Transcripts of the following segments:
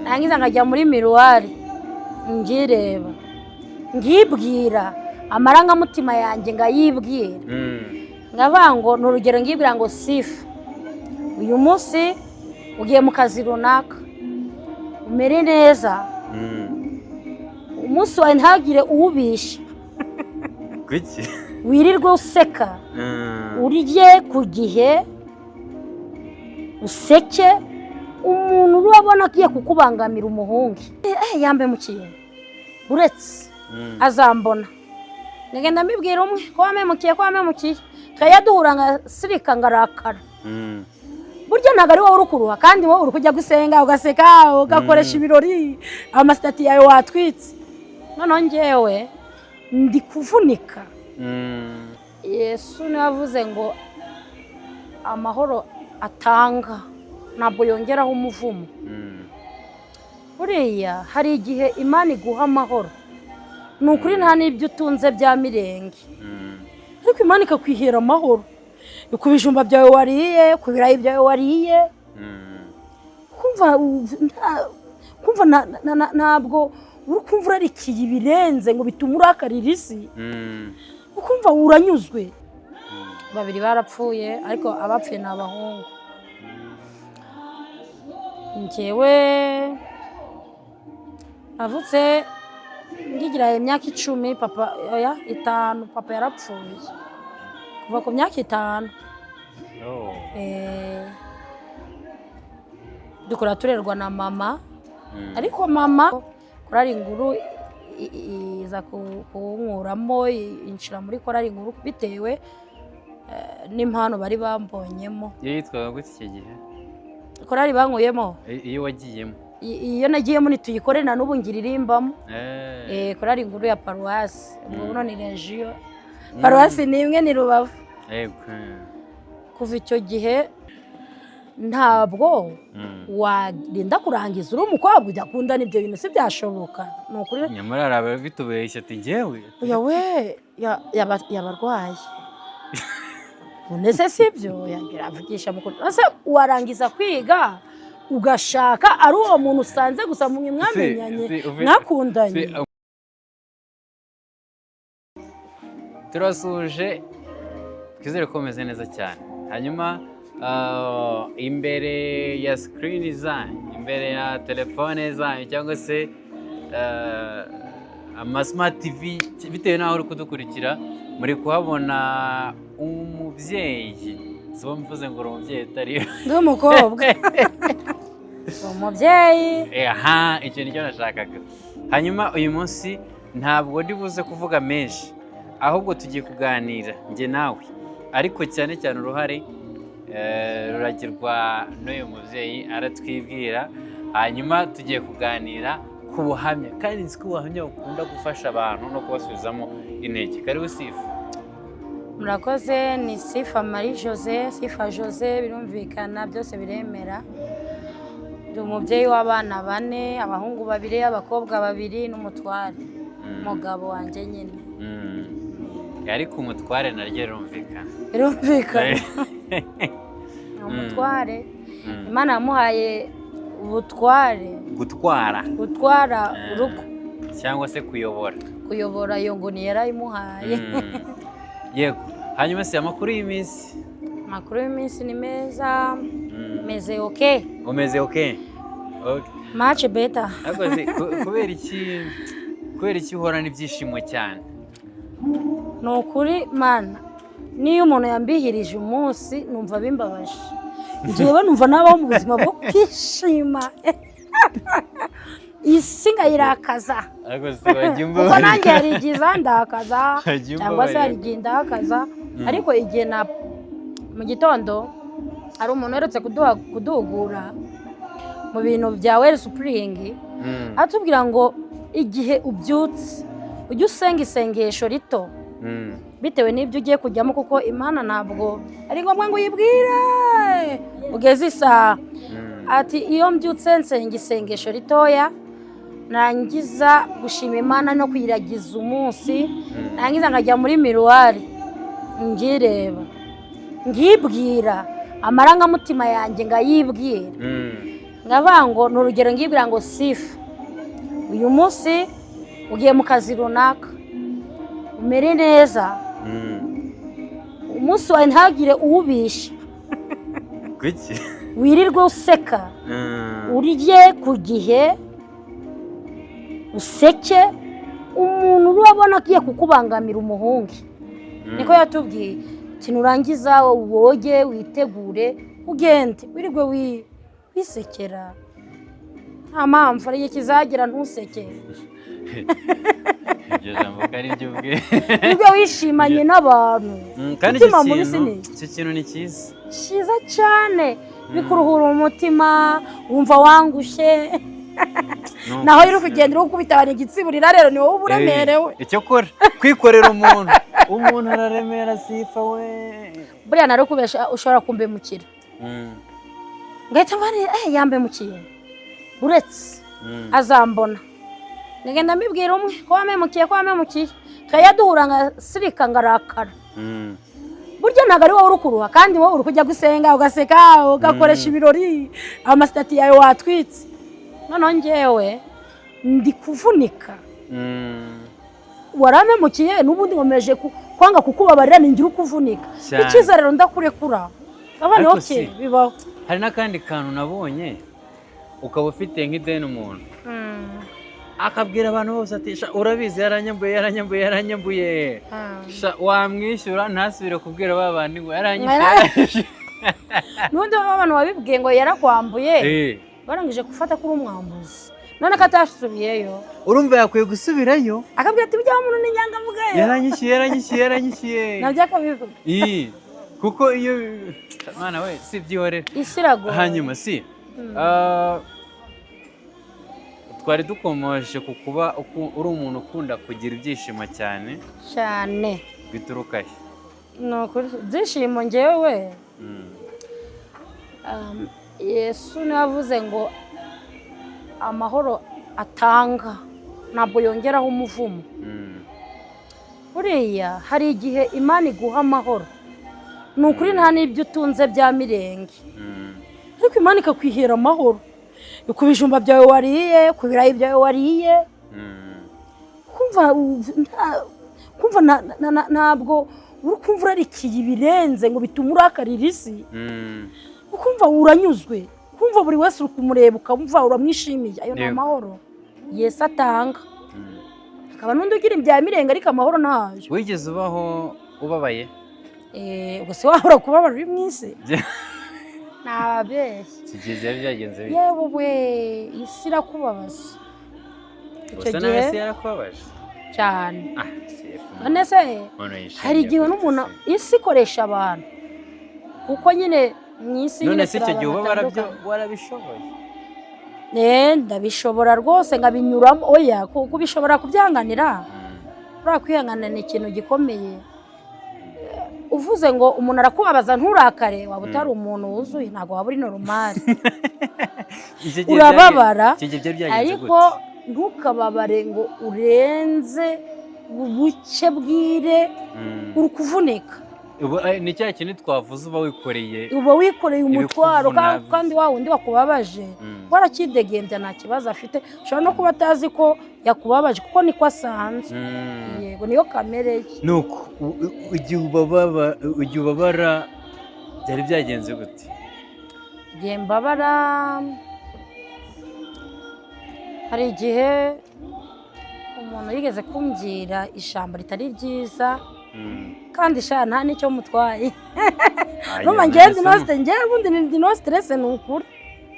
Narangiza nkajya muri miroir, ngireba, ngibwira amarangamutima yanjye, ngayibwira. Nkavuga ngo, ni urugero, ngibwira ngo: "Sifa, uyu munsi ugiye mu kazi runaka, umere neza, umunsi wawe ntagire uwubisha." Kuki? "Wirirwe useka, urye ku gihe, useke. Umuntu urabona agiye kukubangamira, umuhunge yambe mu kintu uretse azambona." Ngenda mbibwira umwe ko wamemukiye, ko wamemukiye, tukajya duhura ngasirika, ngarakara. Burya ntabwo ari wowe uri kuruha, kandi wowe uri kujya gusenga, ugaseka, ugakoresha ibirori, ama status yawe watwitse. Noneho njyewe ndi kuvunika. Yesu niwe wavuze ngo amahoro atanga ntabwo yongeraho umuvumo. Buriya hari igihe Imana iguha amahoro, ni ukuri, nta n'ibyo utunze bya mirenge, ariko Imana ikakwihera amahoro ku bijumba byawe wariye, ku birayi byawe wariye, kumva ntabwo uri kumva urarikiye ibirenze ngo bitume urakarira isi, ukumva uranyuzwe. Babiri barapfuye, ariko abapfuye ni abahungu. Njyewe navutse ngigira imyaka 10, papa, oya, 5, papa yarapfuye kuva ku myaka 5. Oh. Dukura turerwa na mama, ariko mama korari nkuru iza kunkuramo, inshira muri korari nkuru bitewe n'impano bari bambonyemo. Iyo yitwaga gute icyo gihe? Korari bankuyemo? Iyo wagiyemo. Iyo nagiyemo ntituyikore, na n'ubu ngiririmbamo. Korari nkuru ya paruwasi, ubwo buno ni région, paruwasi ni imwe, ni Rubavu. Kuva icyo gihe ntabwo warinda kurangiza uri umukobwa ujya akundana, ibyo bintu si byashoboka, ni ukuri. Nyamara hari ababitubeshya ati njyewe. Oya we, yabarwaye none se si byo yagira avugisha mukuru? Ese warangiza kwiga ugashaka ari uwo muntu usanze gusa mwe mwamenyanye, mwakundanye? Turasuje, twizere ko mumeze neza cyane. Hanyuma imbere ya screen zanyu, imbere ya telefone zanyu cyangwa se ama smart TV, bitewe n'aho uri kudukurikira, muri kuhabona umubyeyi. Si bo mvuze ngo uri umubyeyi utari? Ndi umukobwa umubyeyi. Aha, icyo nicyo nashakaga. Hanyuma uyu munsi ntabwo ndi buze kuvuga menshi, ahubwo tugiye kuganira njye nawe, ariko cyane cyane uruhare ruragirwa n'uyu mubyeyi, aratwibwira. Hanyuma tugiye kuganira ku buhamya, kandi nzi ko ubuhamya bukunda gufasha abantu no kubasubizamo intege. Karibu, Sifa. Murakoze. Ni Sifa Marie Jose, Sifa Jose, birumvikana byose biremera. Ndi umubyeyi w'abana bane, abahungu babiri, abakobwa babiri n'umutware, umugabo wanjye nyine. Ariko umutware naryo rirumvikana. Birumvikana, ni umutware. Imana yamuhaye ubutware. Gutwara. Gutwara urugo. Cyangwa se kuyobora. Kuyobora, iyo ngoni yarayimuhaye. Yego. Hanyuma se amakuru y'iminsi? Amakuru y'iminsi ni meza, meze okay. Umeze okay? Okay. Much better. Ariko se, kubera iki uhorana ibyishimo cyane? Ni ukuri Mana, niyo umuntu yambihirije umunsi numva bimbabaje. Njyewe numva nabaho mu buzima bwo kwishima, isi nkayirakaza. Ariko se wajya Kuko umbabarira? nanjye hari igihe izandakaza, Wajya cyangwa se hari umbabarira. igihe indakaza. Ariko igihe na mu gitondo hari umuntu uherutse kuduhugura mu bintu bya Wellspring, atubwira ngo igihe ubyutse ujye usenga isengesho rito, bitewe n'ibyo ugiye kujyamo, kuko Imana ntabwo ari ngombwa ngo uyibwire ugeze isaha. Ati: "Iyo mbyutse nsenga isengesho ritoya, narangiza gushima Imana no kuyiragiza umunsi, narangiza nkajya muri miroir, ngireba, ngibwira amarangamutima yanjye, ngayibwira." Nkavuga ngo ni urugero, ngibwira ngo: "Sifa, uyu munsi ugiye mu kazi runaka, umere neza, umunsi wawe ntagire uwubisha." Kuki? Wirirwe useka, urye ku gihe, useke. Umuntu urabona agiye kukubangamira, umuhunge. Niko yatubwiye ati: "Nurangiza woge, witegure, ugende, wirirwe wisekera." Nta mpamvu, hari igihe kizagera ntuseke. Iryo jambo ko ari ryo ubwe. Wirirwe wishimanye n'abantu. Kandi icyo Umutima mubi kintu, si ni iki? icyo kintu ni cyiza. Cyiza cyane, bikuruhura umutima, wumva wangushye. Ni Naho ukuri. uri kugenda uri gukubita abantu igitsiburira rero, ni wowe uba uremerewe. Icyo kora kwikorera umuntu, umuntu araremera, Sifa we. Buriya nari kubesha, ushobora kumbemukira, ngahita mva yambemukiye, uretse azambona. Ngagenda mbibwira umwe ko wampemukiye, ko wampemukiye, tukajya duhura ngasirika, ngarakara. Burya ntabwo ari wowe uri kuruha, kandi wowe uri kujya gusenga, ugaseka, ugakoresha ibirori, ama status yawe watwitse. Noneho njyewe ndi kuvunika. Warampemukiye, n'ubundi nkomeje kwanga kukubabarira, ningira ukuvunika. Cyane. Icyiza rero ndakurekura, abana. Ariko Okay. si- Bibaho. Hari n'akandi kantu nabonye, ukaba ufite nk'ideni umuntu, akabwira abantu bose ati: "Sha, urabizi, yaranyambuye, yaranyambuye, yaranyambuye." Sha, wamwishyura ntasubire kubwira ba bandi ngo yaranyishyuye, yaranyishyuye. N'ubundi abantu wabibwiye ngo yarakwambuye, barangije gufata ko uri umwambuzi, none ko atasubiyeyo. Urumva yakwiye gusubirayo. Akabwira ati: "Burya muntu ni inyangamugayo." Yaranyishyuye, yaranyishyuye, yaranyishyuye. Nabyo akabivuga. Kuko iyo mwana we si byihorere. Isi iragoye. Hanyuma si twari dukomoje ku kuba uri umuntu ukunda kugira ibyishimo cyane. Cyane. Bituruka he? Ni ukuri, ibyishimo ngewe, Yesu niwe wavuze ngo amahoro atanga ntabwo yongeraho umuvumo. Buriya hari igihe Imana iguha amahoro, ni ukuri, nta n'ibyo utunze bya mirenge, ariko Imana ikakwihera amahoro ku bijumba byawe wariye, ku birayi byawe wariye. Kumva kumva ntabwo uri kumva urarikiye ibirenze ngo bitume urakarira isi. Ukumva uranyuzwe, kumva buri wese uri kumureba ukamva uramwishimiye. Ayo ni amahoro Yesu atanga. Hakaba n'undi ugira ibya mirenge ariko amahoro ntayo. Wigeze ubaho ubabaye? Ubwo se wahora kubabara uri mu isi? Ntababeshye. Iki gihe byari byagenze bite? Yewe we, isi irakubabaza icyo Gusa nawe gihe. se yarakubabaje? Cyane. Ah, Sifa, None se umuntu yishimye hari igihe gute n'umuntu se? Isi ikoresha abantu, kuko nyine mu isi None nyine se icyo turi gihe abantu ubabara byo batandukanye. warabishoboye? Ndabishobora rwose, nkabinyuramo. Oya, kubishobora, kubyanganira. Buriya kwihangana ni ikintu gikomeye. Uvuze ngo umuntu arakubabaza nturakare, waba utari umuntu wuzuye, ntabwo waba uri normal. Icyo gihe Urababara, icyo gihe byari byagenze ariko gute? ntukababare ngo urenze ubuke bwire. Uri kuvunika. Ubu, ni cya kintu twavuze, uba wikoreye Uba wikoreye umutwaro. ibikuvuna. Kandi wa wundi wakubabaje warakidegembya, nta kibazo afite. Ushobora no kuba atazi ko yakubabaje, kuko niko asanzwe. Yego, niyo kamere ye. Nuko igihe ubabara byari byagenze gute? Igihe mbabara, hari igihe umuntu yigeze kumbwira ijambo ritari ryiza, kandi sha nta n'icyo mutwaye. Aya, Numva ngewe ndi no nahise ngewe ubundi ndi no stress, ni ukuri.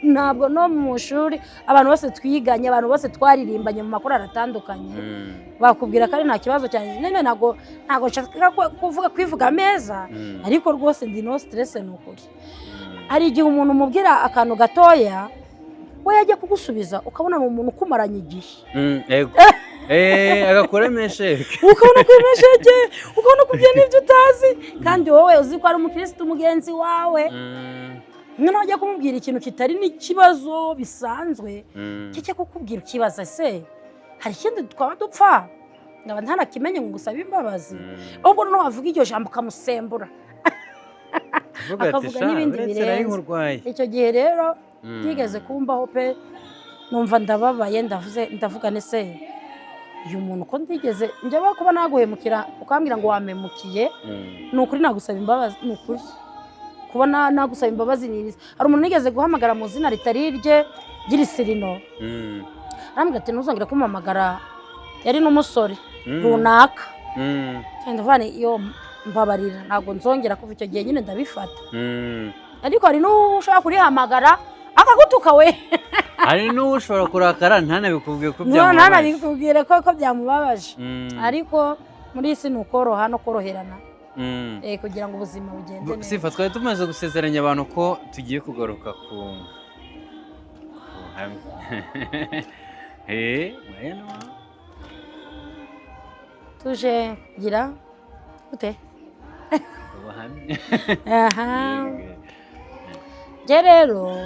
Ntabwo no mu ishuri, abantu bose twiganye, abantu bose twaririmbanye mu makorali atandukanye, bakubwira ko ari nta kibazo cyane. None ntabwo nshaka kuvuga kwivuga ameza, ariko rwose ndi no stress, ni ukuri. Hari igihe umuntu umubwira akantu gatoya, we yajya kugusubiza ukabona ni umuntu ukumaranye igihe. Yego. Agakuramo esheke. Ukabona ko imesheke, ukabona ko ibyo n'ibyo utazi, kandi wowe uzi ko ari umukirisitu mugenzi wawe. Noneho ujya kumubwira ikintu kitari n'ikibazo bisanzwe, kijya kukubwira ukibaza: se hari ikindi twaba dupfa nkaba ntanakimenye ngo ngusabe imbabazi? Ahubwo noneho wavuga iryo jambo ukamusembura, Avuga ati, akavuga "Sha, n'ibindi uretse birenze." nari nkurwaye. Icyo gihe rero Byigeze kumbaho pe, numva ndababaye, ndavuze, ndavuga nese uyu muntu ko ndigeze njyewe kuba naguhemukira ukambwira ngo wampemukiye, ni ukuri nagusaba imbabazi, ni ukuri kuba nagusaba imbabazi ni ibiza. Hari umuntu nigeze guhamagara mu zina ritari irye ry'irisirino, arambwira ati ntuzongere kumpamagara, yari n'umusore runaka. Ndavuga nti iyo mbabarira ntabwo nzongera. Kuva icyo gihe nyine ndabifata. Ariko hari n'uwo ushobora kurihamagara akagutuka we. Hari n'uwo ushobora kurakara ntanabikubwiye ko byamubabaje. Ntanabikubwire ko byamubabaje. Ariko muri iyi si ni ukoroha no koroherana, kugira ngo ubuzima bugende neza. Sifa, twari tumaze gusezeranya abantu ko tugiye kugaruka ku buhamya. Bueno. Tuje kugira gute? Ubuhamya. Aha. Njye rero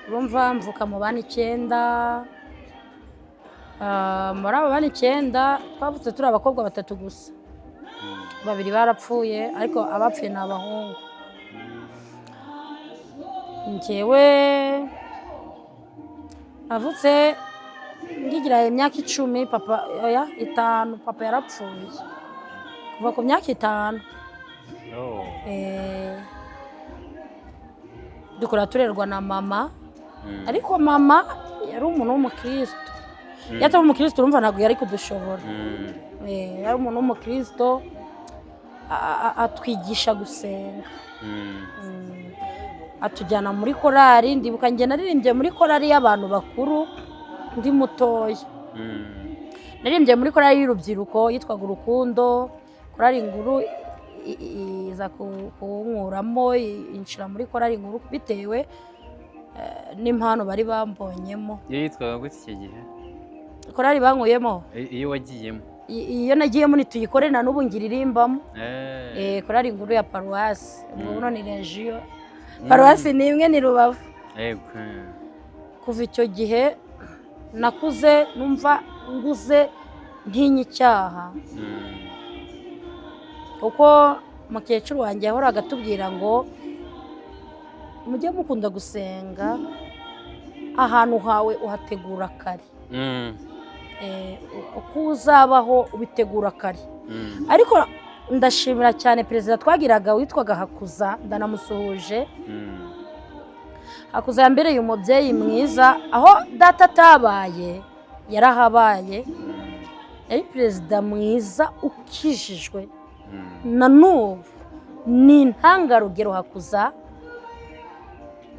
urumva mvuka mu bana 9. Muri abo bana 9 twavutse turi abakobwa batatu gusa, babiri barapfuye, ariko abapfuye ni abahungu. Njyewe navutse ngigira imyaka 10, papa, oya, 5, papa yarapfuye kuva ku myaka 5. Oh. Dukura turerwa na mama. Ariko mama yari umuntu w'umukristo. Iyo ataba umukristo urumva ntabwo yari kudushobora. Yari umuntu w'umukristo, atwigisha gusenga. Atujyana muri korari. Ndibuka njye naririmbye muri korari y'abantu bakuru ndi mutoya. Naririmbye muri korari y'urubyiruko yitwaga Urukundo. Korari nkuru iza kunkuramo, inshira muri korari nkuru bitewe n'impano bari bambonyemo. Iyo yitwaga gute icyo gihe? Korari bankuyemo? Iyo wagiyemo. Iyo nagiyemo ntituyikore na n'ubu ngiririmbamo. Korari nkuru ya paruwasi, ubwo buno ni regiyo. Paruwasi ni imwe, ni Rubavu. Kuva icyo gihe nakuze numva nguze ntinya icyaha, kuko mukecuru wanjye yahoraga atubwira ngo mujye mukunda gusenga, ahantu hawe uhategura kare. Uko uzabaho ubitegura kare. Ariko ndashimira cyane perezida twagiraga witwaga Hakuza, ndanamusuhuje. Hakuza yambereye umubyeyi mwiza, aho data atabaye yarahabaye. Yari perezida mwiza ukijijwe, na n'ubu ni intangarugero Hakuza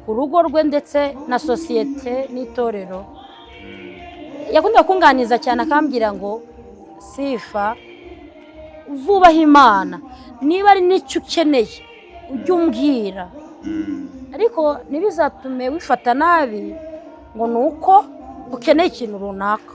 ku rugo rwe ndetse na sosiyete n'itorero. Yakundaga kunganiza cyane akambwira ngo Sifa, uzubaha Imana, niba ari n'icyo ukeneye ujye umbwira, ariko ntibizatume wifata nabi ngo ni uko ukeneye ikintu runaka.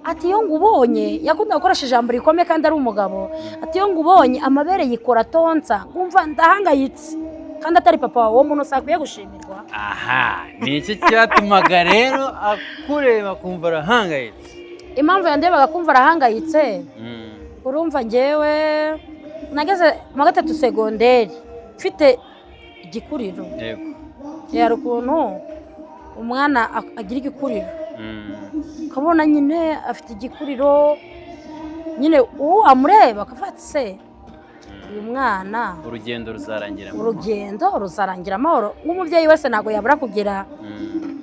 Ati iyo ngubonye, yakunda gukoresha ijambo rikomeye kandi ari umugabo, ati iyo ngubonye amabere yikora tonsa nkumva ndahangayitse, kandi atari papa wawe, uwo muntu sakwiye gushimirwa. Aha ni iki cyatumaga rero akureba kumva arahangayitse? Impamvu yandebaga kumva arahangayitse, urumva njyewe nageze mu wa gatatu segonderi mfite igikuriro. Hari ukuntu umwana agira igikuriro, ukabona nyine afite igikuriro nyine, uwo amureba akavuga ati se uyu mwana Urugendo ruzarangira amahoro. Urugendo ruzarangira amahoro. Nk'umubyeyi wese ntabwo yabura kugira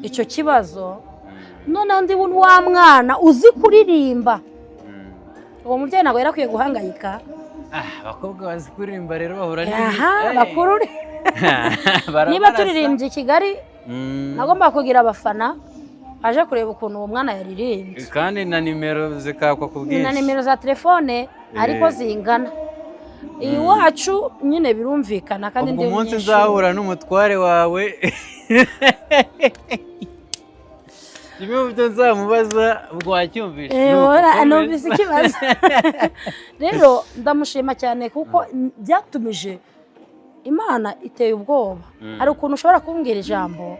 icyo kibazo. Noneho ndi wa mwana uzi kuririmba, uwo mubyeyi ntabwo yari akwiye guhangayika. Ah, abakobwa bazi kuririmba rero bahura Aha, bakuru niba turirimbye i Kigali, nagomba kugira abafana baje kureba ukuntu uwo mwana yaririmbye. Kandi na nimero zikakwa ku bwinshi. Na nimero za telefone ariko zingana iwacu nyine, birumvikana kandi Ubwo ndi umunsi umunyeshuri. nzahura n'umutware wawe, kimwe mu byo nzamubaza ubwo wacyumvishe. Eh, Ni uko ora, komeza. Numvise ikibazo. Rero ndamushima cyane kuko byatumije Imana iteye ubwoba. Hari ukuntu ushobora kumbwira ijambo,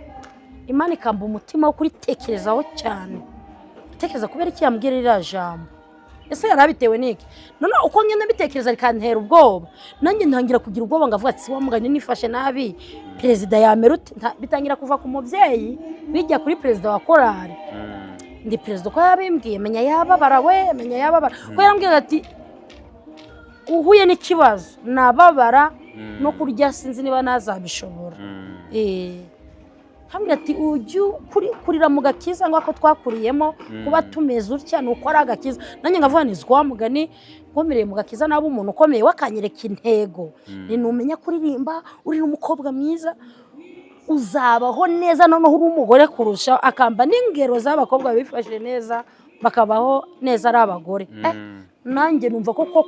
Imana ikamba umutima wo kuritekerezaho cyane, gutekereza kubera iki yambwira iriya jambo. Ese yari abitewe n'iki? Noneho uko ngenda mbitekereza bikantera ubwoba, nanjye ntangira kugira ubwoba, ngavuga ati: "Si wa mugani nifashe nabi, perezida yamera ute?" Bitangira kuva ku mubyeyi bijya kuri perezida wa korali. Ndi perezida uko yabimbwiye, menya yababara we, menya yababara, ko yarambwira ati: "Uhuye n'ikibazo nababara, no kurya sinzi niba nazabishobora." Hambwira ati: "Ujye kurira mu gakiza, ngo ako twakuriyemo kuba tumeze utya ni uko ari agakiza." Nanjye nkavuga nti: "Wa mugani nkomereye mu gakiza, naba umuntu ukomeye, wakanyereka intego ni numenya kuririmba, uri n'umukobwa mwiza, uzabaho neza, noneho uri umugore kurusha." Akamba n'ingero z'abakobwa bifashe neza bakabaho neza ari abagore. Nanjye numva koko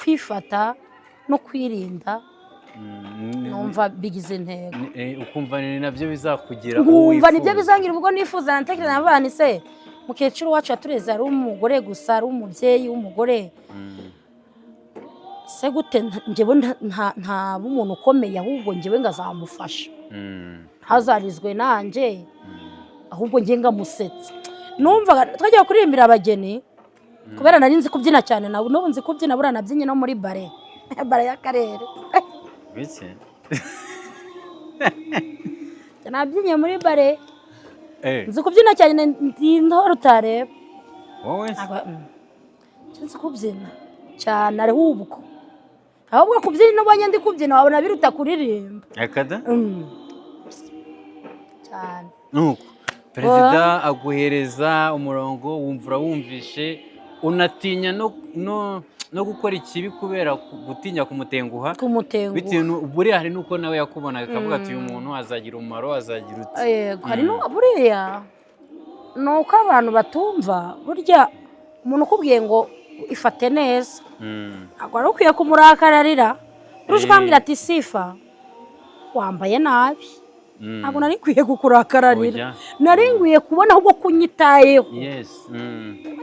kwifata no kwirinda, numva bigize intego. Ukumva ni nabyo bizakugira Nkumva nibyo uwo wifuza. Bizangira ubwo nifuza. Natekereza navuga nti: "Se mukecuru wacu yatureze ari umugore gusa, ari umubyeyi w'umugore, se gute njyewe ntaba umuntu ukomeye, ahubwo njyewe ngazamufasha, ntazarizwe nanjye, ahubwo njye ngamusetsa?" Numvaga twagiye kuririmbira abageni, kubera nari nzi kubyina cyane, na n'ubu nzi kubyina. Buriya nabyinnye no muri bare y'akarere. Bike. Nabyinnye muri bare. Nzi kubyina cyane, ndi intore utareba. Wowe se? Nzi kubyina cyane, ahubwo kubyina ubonye ndi kubyina wabona biruta kuririmba. Akada. Cyane. Nuko perezida aguhereza umurongo, wumva urawumvishe, unatinya no gukora ikibi kubera gutinya kumutenguha. Kumutenguha. Bitewe buriya hari n'uko nawe yakubonaga akavuga ati: "Uyu muntu azagira umumaro, azagira uti." Yego, hari buriya ni uko abantu batumva. Burya umuntu ukubwiye ngo ifate neza, ntabwo wari ukwiye kumurakararira. Uruje ukambwira ati: "Sifa, wambaye nabi," ntabwo nari nkwiye kukurakararira. Oya. Nari nkwiye kubona ahubwo kunyitayeho.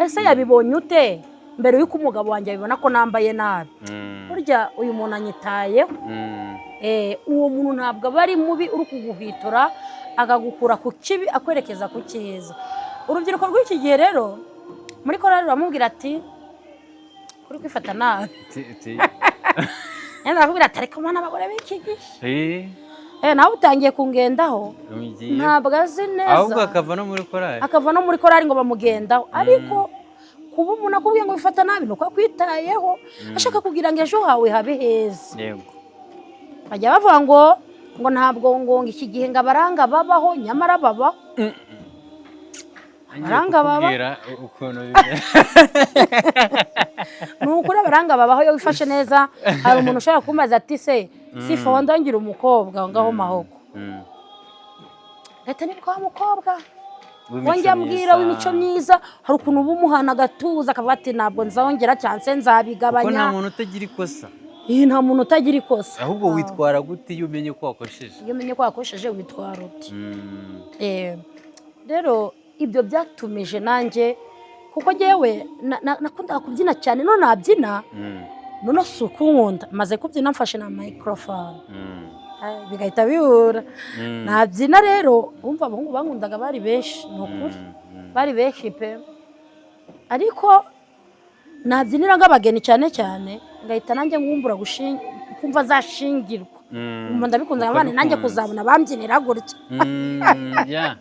Ese yabibonye ute mbere y'uko umugabo wanjye abibona ko nambaye nabi? Burya uyu muntu anyitayeho. Uwo muntu ntabwo aba ari mubi, uri kuguhwitura akagukura ku kibi akwerekeza ku cyiza. Urubyiruko rw'iki gihe rero, muri korali uramubwira ati: "Uri kwifata nabi." Yenda arakubwira ati: "Ariko mana, abagore b'iki gihe." Nawe utangiye kungendaho. Ugiye. Ntabwo azi neza. Ahubwo akava no muri korali. Akava no muri korali ngo bamugendaho. Ariko kuba umuntu akubwiye ngo wifata nabi, ni uko akwitayeho, ashaka kugira ngo ejo hawe habe heza. Bajya bavuga ngo ntabwo ngo iki gihe ngo abaranga babaho, nyamara babaho. Ngiye Abaranga baba- kukubwira ukuntu bimeze. Ni ukuri, abaranga babaho. Iyo wifashe neza, hari umuntu ushobora kumbaza ati: "Se Sifa, wandangira umukobwa aho ngaho Mahoko?" Ngahita nibuka wa mukobwa W'imico wongera ambwira myiza. W'imico myiza. Hari ukuntu uba umuhana agatuza, akavuga ati: "Ntabwo nzongera," cyangwa se Kuko "nzabigabanya." nta muntu utagira ikosa. Iyi, nta muntu utagira ikosa. Ahubwo witwara gute iyo umenye ko wakosheje? Iyo umenye ko wakosheje, witwara ute? Rero ibyo byatumije nanjye, kuko njyewe nakundaga kubyina cyane, none nabyina, none si ukunkunda, maze kubyina mfashe na microphone, bigahita bihura. Nabyina rero, wumva abahungu bankundaga bari benshi, ni ukuri, bari benshi pe. Ariko nabyinira nk'abageni cyane cyane, ngahita nanjye nkumbura kumva nzashingirwa. Nkumva ndabikunze, nkabana nanjye Ukabikunze. kuzabona bambyinira gutya. Ya,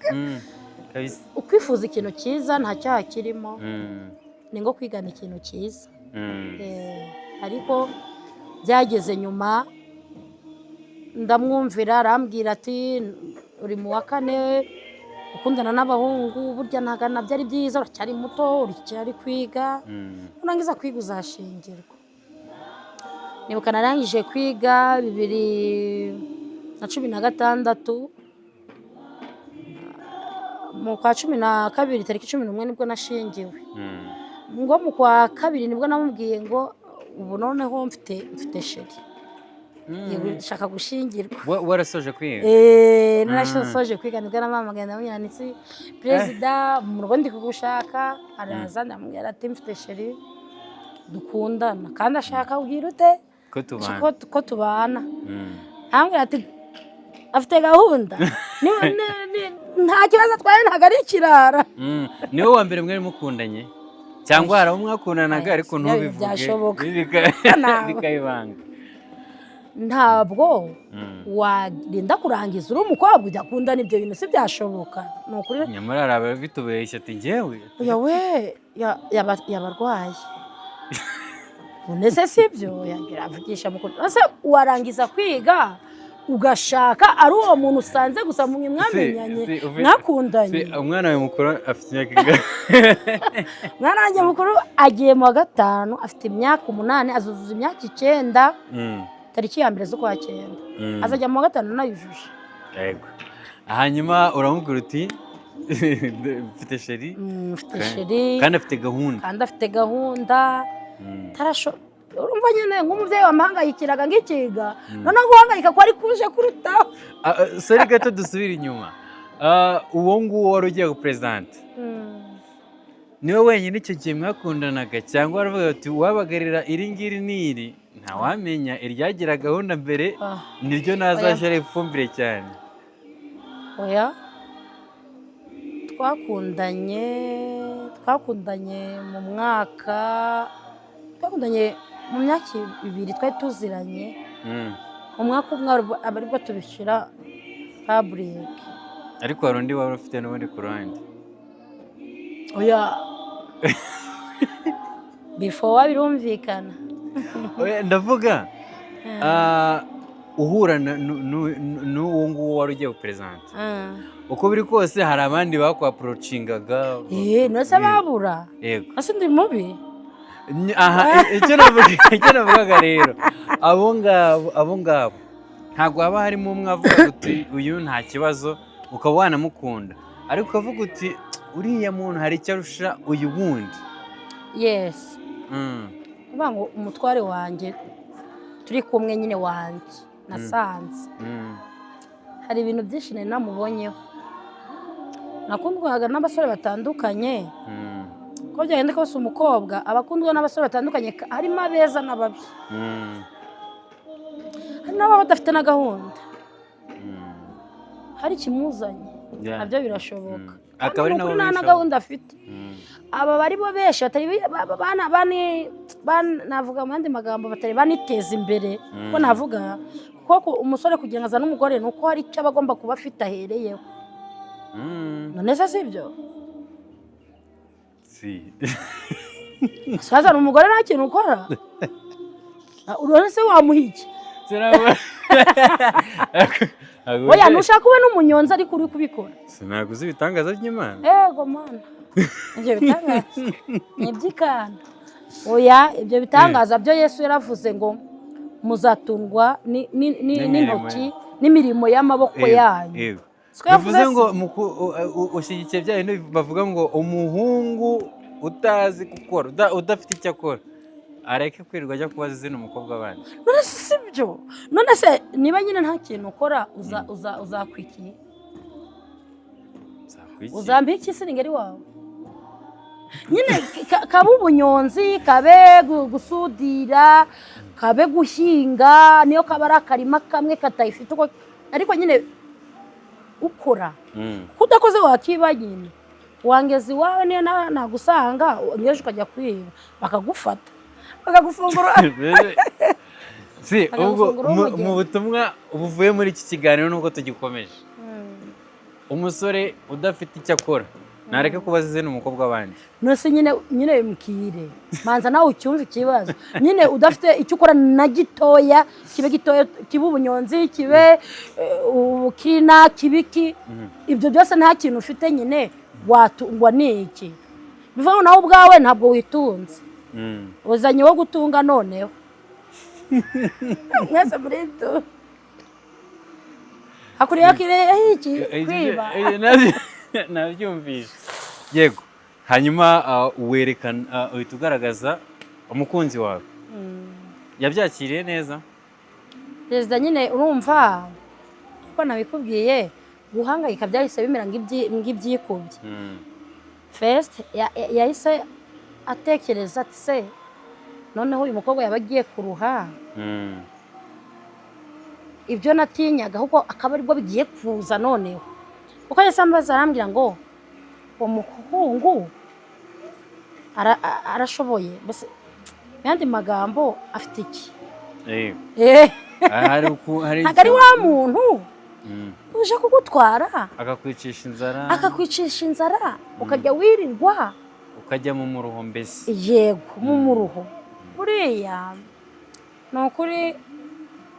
kabisa. Ukwifuza ikintu cyiza nta cyaha kirimo, ni nko kwigana ikintu cyiza. Ariko byageze nyuma ndamwumvira, arambwira ati: "Uri mu wa kane ukundana n'abahungu, burya ntabwo nabyo ari byiza, uracyari muto, uracyari kwiga, nurangiza kwiga uzashingirwa." Nibuka narangije kwiga 2016, mu kwa 12, tariki 11 nibwo nashingiwe. Ngo mu kwa kabiri nibwo namubwiye ngo ubu noneho mfite chéri. Yego, nshaka gushingirwa. Warasoje kwiga? Narasoje kwiga, nibwo namuhamagaye, ndamubwira nti: "Perezida, mu rugo ndi kugushaka." Araza, ndamubwira ati: "Mfite chéri dukundana kandi ashaka ubwira ute?" Ko tubana. Ko tubana. Arambwira ati: "Afite gahunda. Nta kibazo atwaye, ntabwo ari ikirara." Niwe wa mbere mwari mukundanye? Cyangwa hari abo mwakundanaga Oya, ariko ibyo ntubivuge, byashoboka. Ntabwo. Bikayibanga. Ntabwo warinda kurangiza uri umukobwa ujya akundana, ibyo bintu si byashoboka, ni ukuri. Nyamara hari ababitubeshya ati njyewe. Oya we, yaba arwaye. None se si byo yagira avugisha mukuru? Ese warangiza kwiga ugashaka ari uwo muntu usanze gusa mwe mwamenyanye, mwakundanye? Si, umwana wawe mukuru afite imyaka ingahe? Umwana wanjye mukuru agiye mu wa gatanu, afite imyaka 8, azuzuza imyaka 9 tariki ya 1 z'ukwa cyenda. Azajya mu wa gatanu nayujuje. Yego. Hanyuma uramubwira uti mfite chéri. Mfite chéri. Kandi afite gahunda. Kandi afite gahunda. Tarasho urumva nyine nk'umubyeyi wamuhangayikiraga ngikiga, noneho guhangayika ko ari kuje kurutaho. Ah, ah, sorry gato, dusubire inyuma. Ah, uwo nguwo wari ugiye guperezanta niwe wenyine icyo gihe mwakundanaga, cyangwa waravuga uti wabagarira iri ngiri n'iri, ntawamenya iryagira gahunda mbere niryo nazashyira ifumbire cyane? Oya, twakundanye mu mwaka, twakundanye mu myaka 2 twari tuziranye. Mu mwaka umwe aba aribwo tubishyira public. Ariko hari undi wari ufite n'ubundi ku ruhande? Oya, before birumvikana. Oya, ndavuga uhura n'uwo nguwo wari ugiye guperezanta, uko biri kose hari abandi bakwapproachingaga. Eh, none se babura? Yego. Ese ndi mubi? Aha, icyo navugaga rero, abo ngabo ntabwo haba harimo umwe avuga uti uyu nta kibazo, ukaba wanamukunda, ariko ukavuga uti uriya muntu hari icyo arusha uyu wundi? Yes. Kuvuga ngo umutware wanjye turi kumwe nyine wanjye nasanze hari ibintu byinshi nari namubonyeho. Nakundwaga n'abasore batandukanye. Uko byagenda kose umukobwa aba akundwa n'abasore batandukanye, harimo abeza n'ababi, hari n'ababa badafite na gahunda, hari ikimuzanye. Nabyo birashoboka. Akaba ari Kandi ni nabo ukuri nta na benshi gahunda afite. Aba bari bo benshi batari navuga mu yandi magambo batari baniteza imbere, ko navuga kuko umusore kugira ngo azane umugore ni uko hari icyo aba agomba kuba afite ahereyeho. None se si ibyo? Si. Wazana umugore nta kintu ukora? None se wamuha iki? Oya, ntushaka ube n'umunyonzi ariko uri kubikora. Sinaguze ibitangaza by'Imana. Ego mana, ibyo bitangaza ni iby'ikana. Oya, ibyo bitangaza byo Yesu yaravuze ngo muzatungwa n'imirimo n'intoki n'imirimo y'amaboko yanyu. Siko yavuze Bivuze se? ngo ushyigikiye bya bintu bavuga ngo umuhungu utazi gukora, udafite icyo akora, areke kwirirwa ajya kubaza izina umukobwa abandi. None se si byo? None se niba nyine nta kintu ukora, uzakwikiye? Zakwiki. Uzampa iki se ngeri wawe nyine? Kabe ubunyonzi, kabe gusudira, kabe guhinga, niyo kaba ari akarima kamwe katayifite uko, ariko nyine ukora. Kuko udakoze wakiba nyine, wangeza iwawe niyo nagusanga ngeje ukajya kwiba bakagufata bakagufungura. Si ubwo Bakagufungura umugeni. Mu butumwa buvuye muri iki kiganiro, nubwo tugikomeje, umusore udafite icyo akora ntareke kubaza izina umukobwa w'abandi. None se nyine mbwire, manza nawe ucyumve ikibazo nyine: udafite icyo ukora na gitoya, kibe gitoya, kibe ubunyonzi, kibe ubukina, kibe iki, ibyo byose nta kintu ufite nyine, watungwa n'iki? Bivuga ngo nawe ubwawe ntabwo witunze. Uzanye uwo gutunga, noneho mwese muri tu hakuriyeho iki? Kwiba. Nabyumvise, yego. Hanyuma werekana, uhita ugaragaza umukunzi wawe, yabyakiriye neza? Perezida nyine, urumva ko nabikubwiye, guhangayika byahise bimera nk'ibyikubye. First yahise atekereza ati se noneho uyu mukobwa yaba agiye kuruha, ibyo natinyaga ahubwo akaba aribwo bigiye kuza noneho, kuko yahise ambaza arambwira ngo uwo muhungu Arashoboye mbese, mu yandi magambo afite iki? Hari Ntabwo ari wa muntu uje kugutwara akakwicisha inzara, akakwicisha inzara, ukajya wirirwa ukajya mu muruho mbese. Yego, mu muruho. Buriya ni ukuri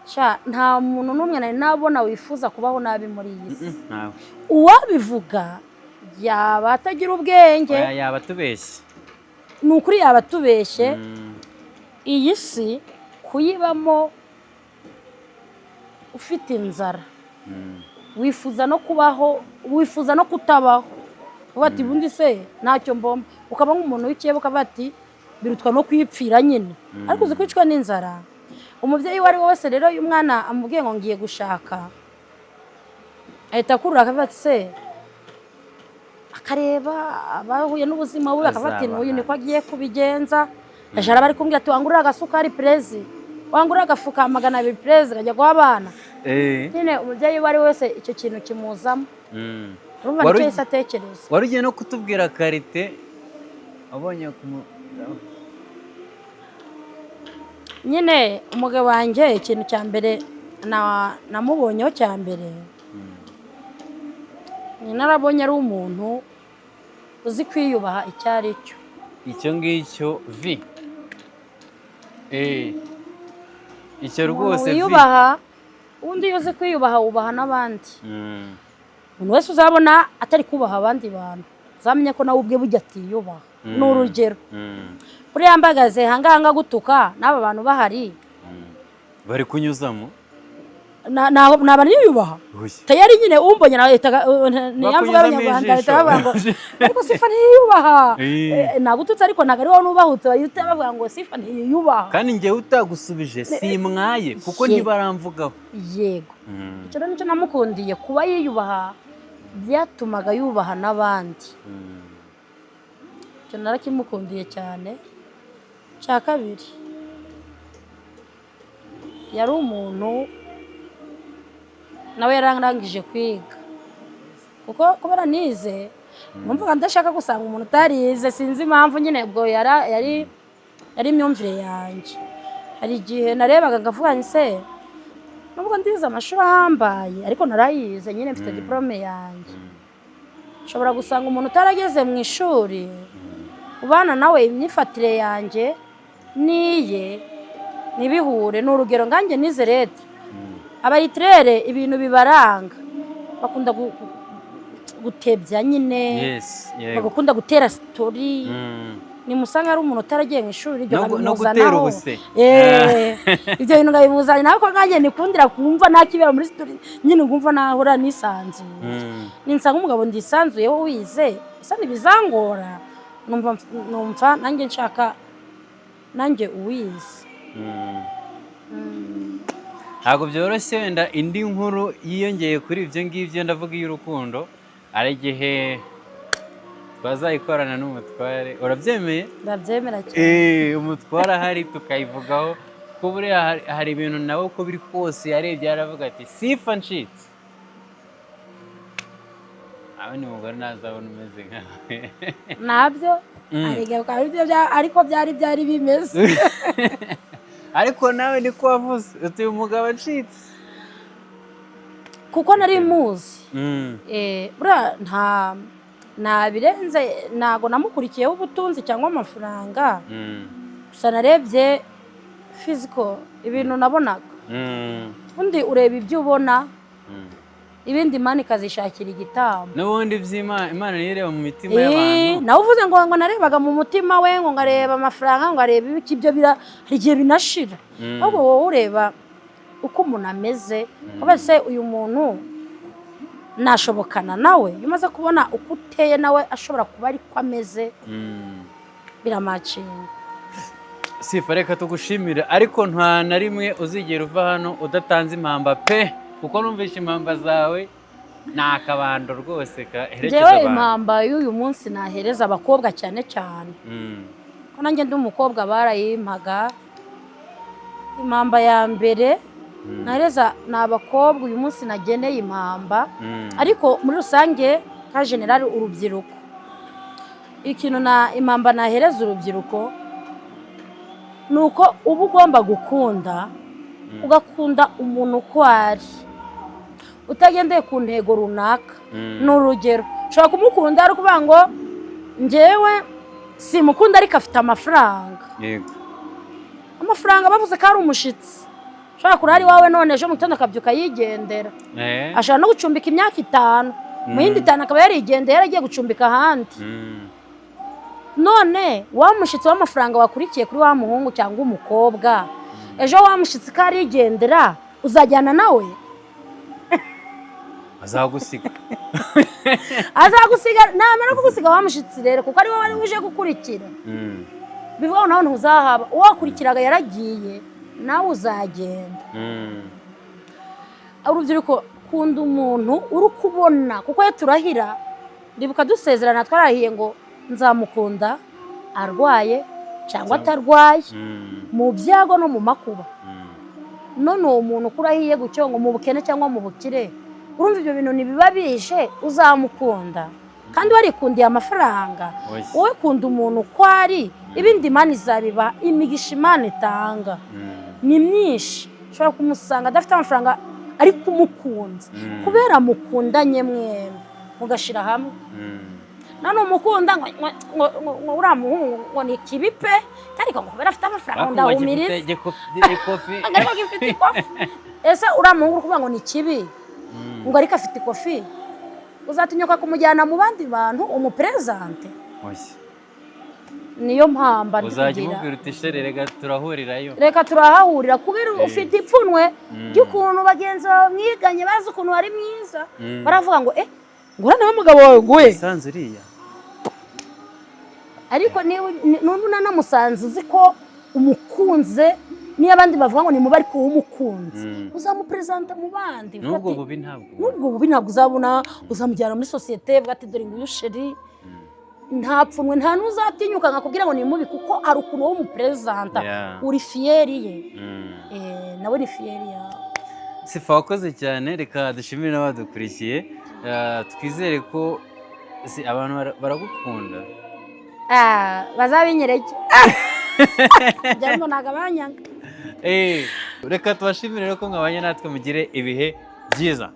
sha, nta muntu n'umwe nari nabona wifuza kubaho nabi muri iyi si. Ntawe. Uwabivuga yaba atagira ubwenge. Oya, yaba atubeshye. Ni ukuri yaba atubeshye. Iyi si kuyibamo ufite inzara, wifuza no kubaho, wifuza no kutabaho, uvuga ati: "Ubundi se ntacyo mbomba", ukaba nk'umuntu w'ikiyebo, ukavuga ati: "Birutwa no kwipfira nyine." Ariko uzi kwicwa n'inzara? Umubyeyi uwo ari we wese rero, iyo umwana amubwiye ngo ngiye gushaka, ahita akurura akavuga ati: "Se", akareba abahuye n'ubuzima bubi, akavuga ati: Azaba "N'uyu niko agiye kubigenza." Ejo araba ari kumbwira ati: "Wangurira agasukari perezi, wangurira agafuka 200 perezi, kajya guha abana." Nyine umubyeyi uwo ari we wese icyo kintu kimuzamo. Urumva, nicyo yahise atekereza. Wari ugiye no kutubwira qualité wabonye ku Nyine umugabo wanjye, ikintu cya mbere namubonyeho cya mbere, ni narabonye ari umuntu uzi kwiyubaha icyo ari cyo. Icyo ngicyo vi, icyo Umuntu rwose vi. wiyubaha, ubundi iyo uzi kwiyubaha wubaha n'abandi. Umuntu wese uzabona atari kubaha abandi bantu, uzamenye ko nawe ubwe burya atiyubaha. Ni urugero, buriya mbagaze ahangaha ngagutuka n'aba bantu bahari, Bari kunyuzamo. Naba niyubaha? Oya. Tayari nyine umbonye nawe niyamvuga Bakunyuzamo Abanyarwanda bahita ijisho. bavuga ngo: "Ariko Sifa ntiyiyubaha." Nagututse ariko ntabwo ari wowe nubahutse, bahita bavuga ngo Sifa ntiyiyubaha. Kandi njyewe utagusubije simwaye kuko ntibaramvugaho. Yego. Icyo rero nicyo namukundiye, kuba yiyubaha byatumaga yubaha n'abandi. Icyo narakimukundiye cyane. Cya kabiri, yari umuntu nawe yararangije kwiga, kuko kubera nize numvaga ndashaka gusanga umuntu utarize. Sinzi impamvu nyine, ubwo yari imyumvire yanjye. Hari igihe narebaga ngavuga nti: "Se nubwo ndize amashuri ahambaye, ariko narayize nyine, mfite diporome yanjye, nshobora gusanga umuntu utarageze mu ishuri ubana nawe, imyifatire yanjye n'iye ntibihure." Ni urugero, nganjye nize lettres. Aba lettrés ibintu bibaranga, bakunda gutebya nyine, bagakunda gutera story. Nimusanga ari umuntu utaragiye mu ishuri, ibyo No nkabimuzanaho. gutera ubuse. Ibyo bintu nkabimuzana nawe, ko nkanjye nikundira kumva nta kibera muri story nyine, ngumva nahora nisanzuye. Ninsanga umugabo ndisanzuyeho wize, ese ntibizangora? Numva nanjye nshaka nanjye uwize. Ntabwo byoroshye. Wenda indi nkuru yiyongeye kuri ibyo ngibyo, ndavuga iy'urukundo, hari igihe twazayikorana n'umutware, urabyemeye? Ndabyemera cyane. Umutware ahari tukayivugaho, kuko buriya hari ibintu nawe uko biri kose yarebye yaravuga ati: "Sifa ncitse abe ni umugore ntazabona umeze nkawe." Nabyo hari igihe bikaba aribyo ariko byari bimeze. Ariko nawe niko wavuze uti: "Uyu mugabo acitse." Kuko nari muzi. Buriya nta birenze, ntago namukurikiyeho ubutunzi cyangwa amafaranga. Gusa narebye physical, ibintu nabonaga. Ubundi ureba ibyo ubona, ibindi Imana ikazishakira igitambo. N'ubundi by'Imana, Imana niyo ireba mu mitima y'abantu. Nawe uvuze ngo narebaga mu mutima we, ngo ngareba amafaranga, ngo areba ibiki, ibyo hari igihe binashira. Ahubwo wowe ureba uko umuntu ameze, ubaze se uyu muntu nashobokana nawe. Iyo umaze kubona uko uteye nawe ashobora kuba ariko ameze, biramacinga. Sifa, reka tugushimire, ariko nta na rimwe uzigera uva hano udatanze impamba pe, kuko numvishe impamba zawe ni akabando rwose kaherekeza Njyewe abantu. impamba y'uyu munsi nahereza abakobwa cyane cyane, ko nanjye ndi umukobwa barayimpaga, impamba ya mbere nahereza ni abakobwa uyu munsi nageneye impamba, ariko muri rusange nka général urubyiruko. Ikintu na impamba nahereza urubyiruko ni uko uba ugomba gukunda, ugakunda umuntu uko ari, utagendeye ku ntego runaka. Ni urugero, ushobora kumukunda ari ukuvuga ngo njyewe simukunda ariko afite amafaranga. Amafaranga bavuze ko ari umushitsi, ushobora kurara iwawe none ejo mu gitondo akabyuka yigendera. Ashobora no gucumbika imyaka 5, mu yindi 5 akaba yarigendeye, yaragiye gucumbika ahandi. None wa mushyitsi w'amafaranga wakurikiye kuri wa muhungu cyangwa umukobwa, ejo wa mushyitsi ko arigendera, uzajyana nawe? Azagusiga. Azagusiga. Namara kugusiga wa mushyitsi rero, kuko ari wowe wari uje gukurikira, bivuga ngo nawe ntuzahaba. Uwakurikiraga yaragiye, nawe uzagenda. Urubyiruko, kunda umuntu uri kubona, kuko iyo turahira, ndibuka dusezerana twarahiye ngo nzamukunda arwaye cyangwa atarwaye, mu byago no mu makuba. None uwo muntu uko urahiye gutyo ngo mu bukene cyangwa mu bukire, urumva ibyo bintu ntibiba bije, uzamukunda kandi warikundiye amafaranga? Oya. Wowe kunda umuntu uko ari, ibindi Imana izabiba. Imigisha Imana itanga ni myinshi. Ushobora kumusanga adafite amafaranga ariko umukunze, kubera mukundanye mwembi mugashyira hamwe. None umukunda ngo uriya muhungu ngo ni kibi pe, ariko ngo kubera afite amafaranga ngo Ariko ngo ndahumiriza. gifite ikofi. Ariko gifite ikofi. Ese uriya muhungu uri kuvuga ngo ni kibi, ngo ariko afite ikofi, uzatinyuka kumujyana mu bandi bantu umuperezante? Oya. Niyo mpamba ndi Uzajya kugira. umubwira uti: "Chéri, reka turahurirayo." Reka turahahurira, kubera ufite ipfunwe ry'ukuntu bagenzi bawe mwiganye bazi ukuntu wari mwiza, baravuga ngo: "Eh, ngo uriya niwe mugabo wawe?" Nguye. Isanzu uriya. Ariko niba n'ubu unanamusanze uzi ko umukunze, niyo abandi bavuga ngo ni mubi ariko wowe umukunze, uzamuperezanta mu bandi, uvuga N'ubwo ati, bubi ntabwo. N'ubwo bubi ntabwo uzabona, uzamujyana muri sosiyete uvuga ati: "Dore nguyu chéri." Nta pfunwe, nta n'uzatinyuka nkakubwira ngo ni mubi, kuko hari ukuntu wowe umuperezanta, uri fier ye. Nawe ni fier yawe. Sifa, wakoze cyane. Reka dushimire n'abadukurikiye. Twizere ko si abantu baragukunda. Ah, bazabinyereke, njya mbona banyanga. Reka tubashimire rero ko mwabanye natwe, mugire ibihe byiza.